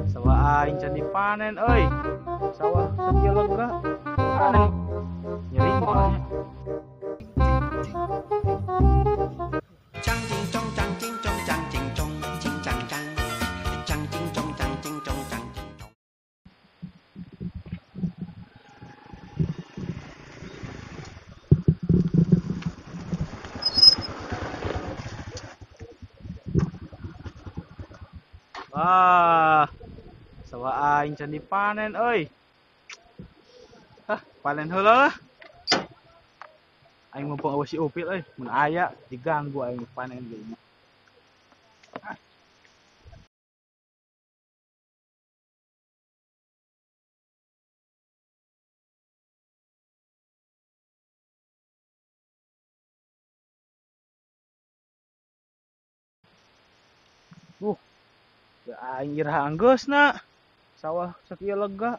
Sawah aing can dipanen euy. Sawah sakieu lega. Panen. Nyeri mukanya. Cang cing cong cang cing cong cang cing cong cing cang cang. Cang cing cong cang cing cong cang cing cong. Wah, sawah aing can dipanen euy. Hah, panen heula lah. Aing mumpung awas si Upil euy, mun aya diganggu aing panen deui. Aing iraha anggeusna. Sawah sakieu lega.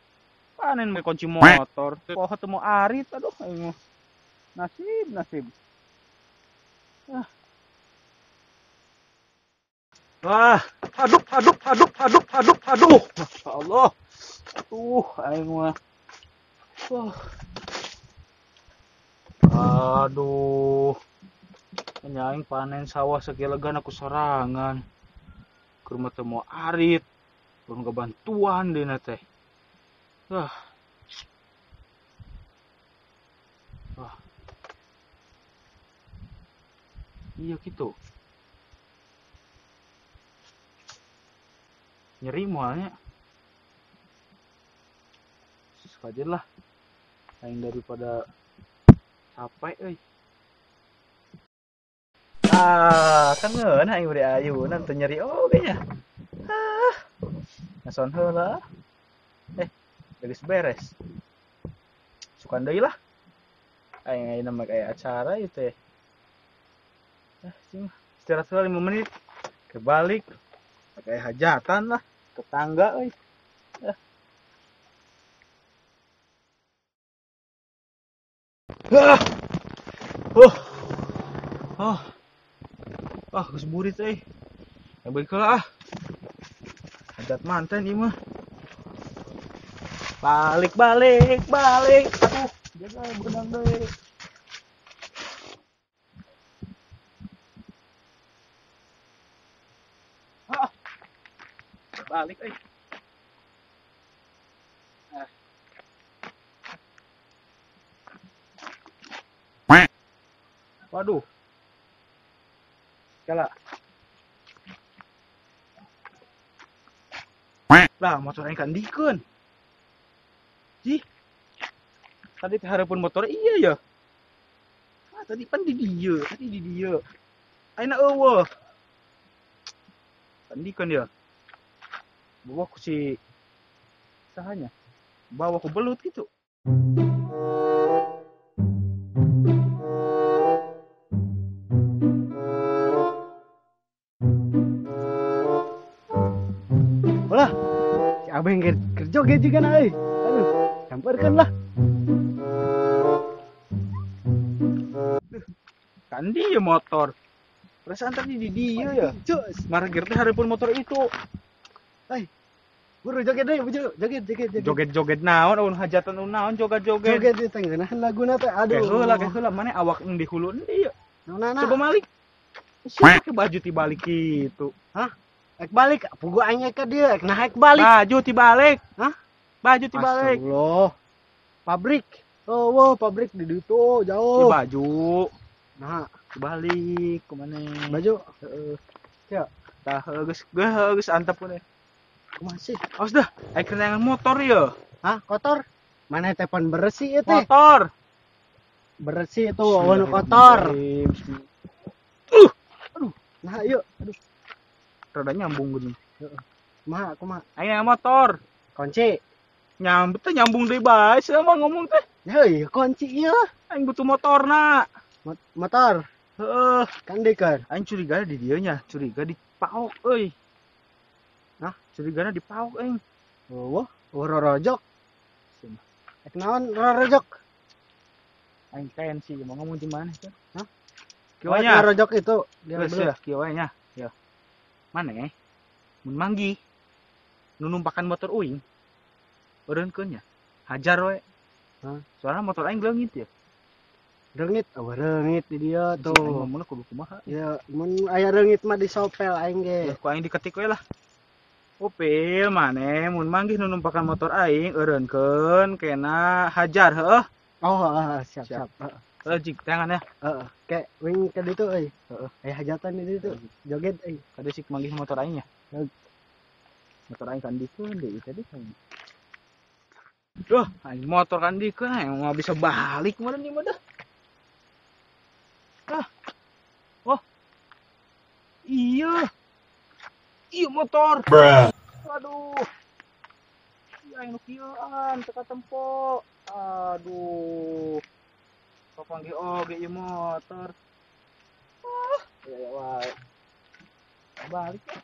Panen make kunci motor. Poho teu mau arit aduh aing mah. Nasib, nasib. Ah. Wah, aduh aduh aduh aduh aduh aduh. Masya Allah. Aduh, aing mah. Wah. Aduh. Nya aing panen sawah sakieu lega ku sorangan. Ke rumah teu mau arit, belum kebantuan deh teh. Ah. Ah. Iya gitu. Nyeri mualnya. Susah aja lah. Aing daripada capek euy. Ah, kan ngeunah aing bari ayunan teu nyeri oge nya. Ah. Ngason heula. Geus beres. Sukan deui lah. Aing ayeuna mah aya acara ieu teh. Ah, cing. Istirahat heula 5 menit. Kebalik. Kayak hajatan lah, tetangga euy. Ah. Ah. Oh. Oh. Ah, geus burit euy. Ya balik heula ah. Hajat manten ieu mah. Balik balik balik. Aduh, jaga berenang deui. Ah. Balik euy. Ah. Waduh. Kala. Lah, motor aing kan dikeun. Jih. Tadi teh hareupeun motor iya ya. Ah, tadi pan di dieu, tadi di dieu. Ayeuna eueuh. Kan dikeun dia. Bawa ku si sahanya. Bawa ku belut gitu. Lah, si Abeng kerjoget juga na euy. Aduh, sampeurkeun lah. Kan dia motor. Perasaan tadi di dia ya. Cus, margir teh hareupeun motor itu. Hei, buru joget deui, buru joget joget joget. Joget-joget naon, aun hajatan naon joget-joget. Joget di tengah laguna teh aduh. Heula heula maneh awak di hulu endi ya. Naon? Coba malik. Siapa ke baju tibalik gitu? Hah? Ek balik, pugu aing ka dieu, ek nah ek balik. Baju tibalik. Hah? Baju tibalik. Astagfirullah. Pabrik. Oh, wow, pabrik di ditu jauh. Di baju. Nah, balik kumaneh? Baju. Heeh. Ya. Tah geus geus antep kumaneh. Kumaha sih? Awas dah, aing kenaangan motor ya. Hah, kotor? Mana teh pan bersih ieu teh? Motor. Bersih itu, anu kotor. Aduh. Nah, yuk. Aduh. Rada nyambung gini. Heeh. Kumaha, kumaha? Aing motor. Kunci. Nyambut teh nyambung deui bae sia mah ngomong teh. Heuy, kunci ieu. Aing butuh motorna. Motor. Heeh. Kan dikeun. Aing curiga di dieu nya, curiga di paok euy. Hah? Curigana di paok aing. Eueuh, rorojok. Ek naon rorojok? Aing tensi mau ngomong di mana teh? Hah? Kieu nya. Rorojok itu dia Geus ya, kieu nya. Ya. Maneh mun manggih Nu numpakan motor uing. Eureunkeun nya. Hajar we. Hah? Soalnya motor aing leungit ya. Reungit, oh reungit di dia Tuh. tuh. Aing ngomongna kudu kumaha. Ya, mun aya reungit mah disopel aing ge. Ya ku aing diketik we lah. Upil maneh mun manggih nu numpakan motor aing eureunkeun kena hajar heueuh. Oh, heeh, siap Siap. siap. Heeh. Heuh jig tangan ya. Heeh, ke wing ke ditu euy. Heeh. Aya hajatan di ditu. Joget euy. Kade sik manggih motor aing ya. Heeh. Motor aing kandikeun deui tadi kan. Duh, aing motor kandikeun aing moal bisa balik meureun ieu mah dah. Ah. Oh. Iya. Iya motor. Bruh. Aduh. Iya aing nu kieuan teu katempo. Aduh. Papanggih oge ieu motor. Ah, ya ya wae. Balik ya.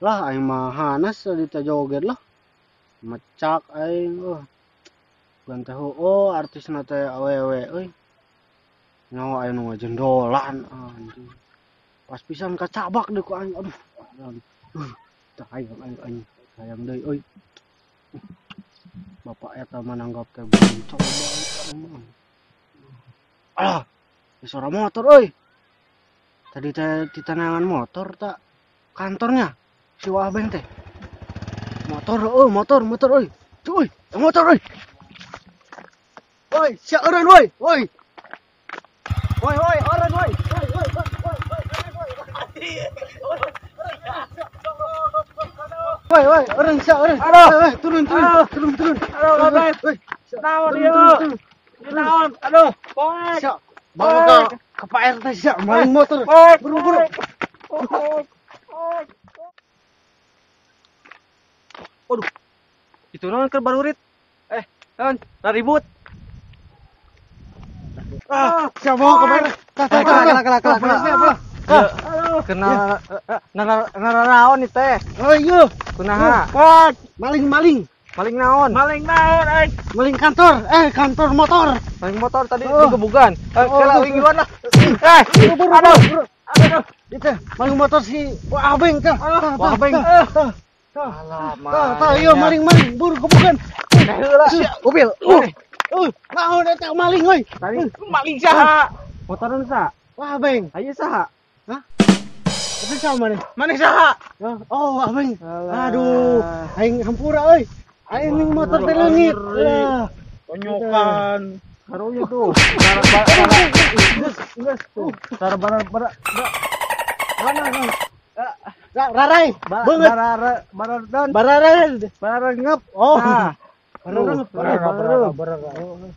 Lah aing mah hanas tadi teh joget lah. Mecak aing euy. Bukan teh oh artisna teh awewe euy. Nyawa aing nu ngajendolan anjing. Pas pisan kacabak deui ku aing. Aduh. Tah hayang aing aing hayang deui euy. Bapak eta mah nanggap teh coba aing mah. Alah, suara motor euy. Tadi teh ditanangan motor tak kantornya si Wabeng teh. Motor oh motor motor euy. Tuh euy, motor euy. Woi, sia eureun woi, woi. Woi woi, eureun woi. Woi woi woi woi woi woi, eureun sia eureun. Aduh. Woi, turun turun Aduh. turun turun. Aduh, Wabeng. Woi, Naon turun ieu? turun. Naon? Aduh, poek. Sia, bawa ke Pak RT sia, maling motor. Poek. Buru buru. Poek. Poek. Waduh. Itu naon keur barurit? Naon? Ribut. Ah, sia bawa ke mana? Tah tah tah. Kela kela kela. Aduh. Kena naraon nih teh. Oh iya, Kunaha? Poek. maling maling. Maling naon? Maling naon aing? Maling kantor, kantor motor. Maling motor tadi Oh. digebugan. Oh, Kela tuh, wing tuh. duluan lah. Buru buru. Aduh. Buru. Aduh. Itu maling motor si Wah Abeng tah. Tah, Wah, tah, Abeng. tah, tah. Tah, Alah, tah, tah, iya maling maling, buru gebugan. Heula. Mobil. Naon eta maling euy. Tadi Maling saha? motoran sa. Wah Abeng. Ayo saha? Itu sama nih. Maneh saha? Oh, Abeng. Alah. Aduh, aing hampura euy. Aing ning motor teh leungit. Lah, Tonyokan. Karunya tuh. Geus, tuh. Tara bara bara mana mana? Rarai, banget. bara bara dan Bararai. bara ngep. Oh. Nah. Bararai, Bara, bararai.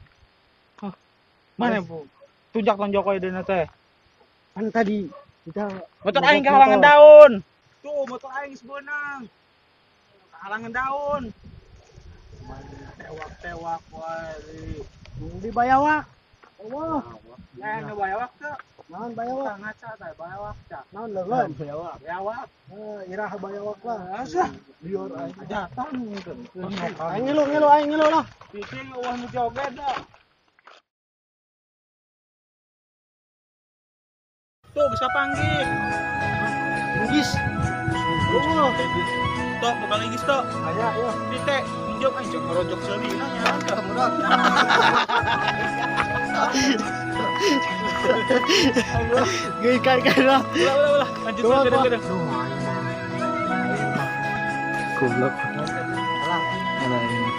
Mana bu? Tunjak tonjok we deuna teh. Kan tadi kita Motor aing kehalangan daun. Tuh, motor aing geus beunang. Kehalangan daun. Tewak-tewak wae. Di bayawak. Wah, Eh, nu bayawak teu. naon bayawak? Ngaca teh bayawak teh. Naon leuleuh? Bayawak. Bayawak. Iraha bayawak lah. Asa. Liur aing. Datang. Aing ngilu ngilu aing ngilu lah. Cicing eueuh nu joget dah. Tuh bisa panggil. Inggis. Tok, bakal inggis tok. Aya, yo. Titik, minjem aing jeung ngerojok seulina nya. Geuy kan kan lah. Ulah ulah ulah. Lanjut Coba, lanjut coba. lanjut. Goblok. Alah ini.